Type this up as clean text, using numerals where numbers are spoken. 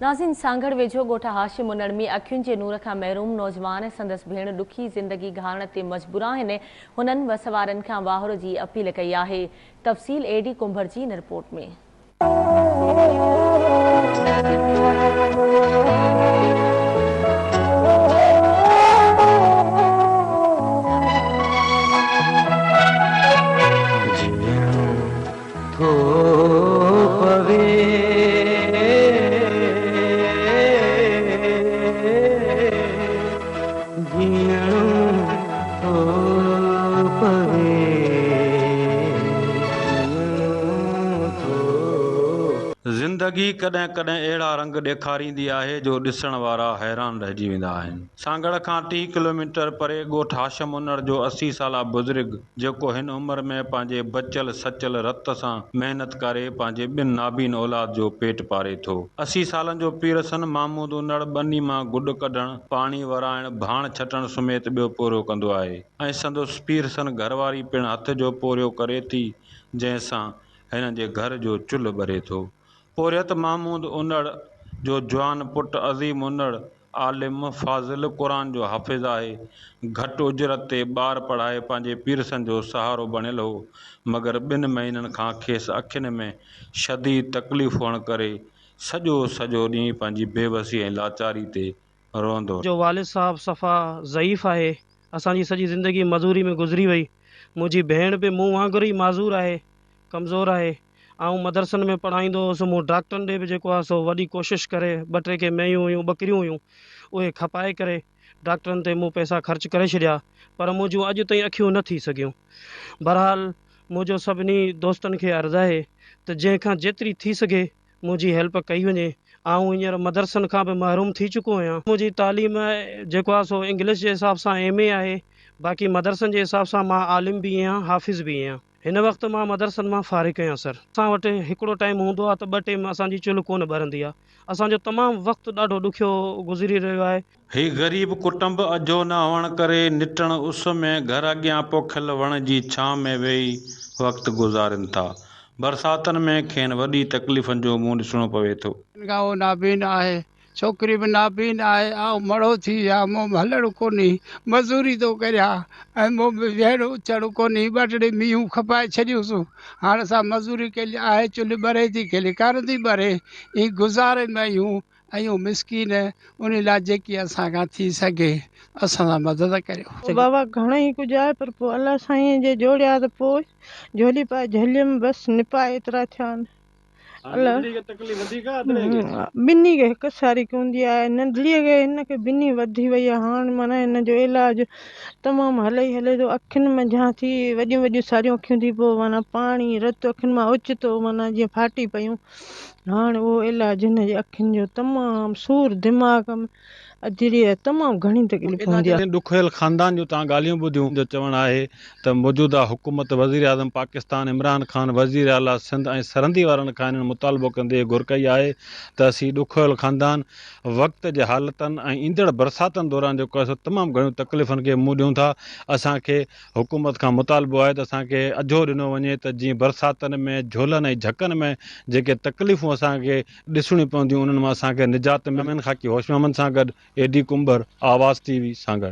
ناظرين سانگهڙ ويجهو ڳوٺ هاشم انڙ ۾ اکين جي نور کان محروم نوجوان ۽ سندس ڀيڻ ڏکي زندگي گهارڻ تي مجبور آهن، هنن وس وارن کان واهر جي اپيل ڪئي آهي. تفصيل اي ڊي ڪنڀر جي هن رپورٽ ۾. جيئڻو ٿو پوي. جيئڻو ٿو پوي. جيئڻو ٿو. زندگي ڪڏهن ڪڏهن اهڙا رنگ ڏيکاريندي آهي جو ڏسڻ وارا حيران رهجي ويندا آهن. سانگهڙ کان 30 ڪلوميٽر پري ڳوٺ هاشم انڙ جو 80 سالا بزرگ جيڪو هن عمر ۾ پنهنجي بچيل سچيل رت سان محنت ڪري پنهنجي ٻن نابين اولاد جو پيٽ پاري ٿو. 80 سالن جو پيرسن محمود انڙ ٻني مان گڏ ڪڍڻ، پاڻي ورائڻ، ڀاڻ ڇٽڻ سميت ٻيو پورهيو ڪندو آهي ۽ سندس پيرسن گهرواري پڻ هٿ جو پورهيو ڪري ٿي جنهن سان هنن جي گهر جو چلهه ٻري ٿو. پورهيت محمود انڙ جو جوان پٽ عظيم انڙ عالم، فاضل، قرآن جو حافظ آهي. گهٽ اجرت تي ٻار پڙهائي پنهنجي پيرسن جو سهارو بڻيل هو، مگر ٻن مهينن کان کيس اکين ۾ شديد تڪليف هئڻ ڪري سڄو سڄو ڏينهن پنهنجي بيوسي ۽ لاچاري تي روئندو. جو والد صاحب صفا ضعيف آهي، اسان جي سڄي زندگي مزوري ۾ گذري وئي. منهنجي ڀيڻ به مون وانگر ئي معذور آهي، ڪمزور آهي. آئون مدرسن ۾ پڙهائيندو هوس، مون ڊاڪٽرن ڏي به جيڪو آهي سو وڏي ڪوشش ڪري ٻه ٽي ڪي مينهيون هيون، ٻڪريون هيون، اهي کپائي ڪري ڊاڪٽرن تي مون پئسا خرچ ڪري ڇڏيا، پر منهنجون اڄ تائين اکيون نه ٿي سگهيون. بهرحال منهنجو سڀني دوستن کي عرض آهي ته جنهن کان جيتري ٿي سگهي منهنجي هيلپ ڪئي وڃي. آئون هينئر مدرسن کان به محروم ٿي چڪو آهيان. منهنجي تعليم جيڪو آهي سو انگلش جي حساب سان ايم اي آهي، باقي مدرسن جي حساب سان مان عالم به آهيان، حافظ به آهيان. هن وقت مان مدرسن مان فارغ آهيان سر. اسان وٽ هڪڙو ٽائيم هوندو آهي ته ٻه ٽيم اسان جي چلهه ڪونه ٻرندي آهي. اسان جو تمام وقت ڏاڍو ڏکيو گذري رهيو آهي. هي غريب ڪٽنب اجهو نه هئڻ ڪري نٽهڻ اس ۾ گهر اڳيان پوکيل وڻ جي ڇانو ۾ ويهي وقت گذارين ٿا. برساتن ۾ کين وڏي تڪليفن جو منهن ڏسڻو پوي ٿو. ان کان هو نابين آهي. ڇوڪري به نابين آهي، آئون مڙهو ٿي ويان، مون ۾ هلڻ ڪونهي، مزوري ٿو ڪريان ۽ مون ۾ ويهڻ اٿڻ ڪونهي، ٻه ٽي مينهون کپائي ڇڏيونسون، هاڻ اسان مزوري ڪئي آهي، چلهه ٻري ٿي ڪيلي ڪانه ٿي ٻري، ائين گذاري ۾ آهيون، آهيون مسڪين، انهي لاء جيڪي اسان کان ٿي سگهي اسان سان مدد ڪريو. بابا گهڻو ئي ڪجهه آهي پر پوء الله سائينء جي جوڙيا ته پوء جهولي پائي جهليم بس نپاء ايترا ٿيا آهن. ٻنهي کي هڪ ساري هوندي آهي ننڍڙيء کي هن کي بنهه وڌي وئي آهي هاڻ معنيٰ هن جو علاج تمام هلي ئي هلي ٿو اکين منجهان ٿي وڏيون وڏيون ساريون اکيون ٿي پوء معنيٰ پاڻي رت اکين مان اوچتو معنيٰ جيئن ڦاٽي پيون هاڻ اهو علاج هن جي اکين جو تمام سور دماغ ۾ اڌڙيء تمام گهڻي تڪليف هوندي آهي. ڏکويل خاندان جون توهان ڳالهيون ٻڌيون جو چوڻ آهي ته موجوده حڪومت وزيراعظم پاڪستان عمران خان، وزيراعليٰ سنڌ ۽ سرندي وارن کان انهن مطالبو ڪندي گهر ڪئي آهي ته اسين ڏکويل خاندان وقت جي حالتن ۽ ايندڙ برساتن دوران جيڪو آهي سو تمام گهڻيون تڪليفن کي منهن ڏيون ٿا اسان کي حڪومت کان مطالبو آهي ته اسان کي اجهو ڏنو وڃي ته جيئن برساتن ۾ جهولن ۽ جهڪن ۾ جيڪي تڪليفون اسان کي ڏسڻيون پونديون انهن مان اسان کي نجات ملي. خاڪي هوش محمد سان گڏ اي ڊي ڪنڀر، آواز ٽي وي، سانگهڙ.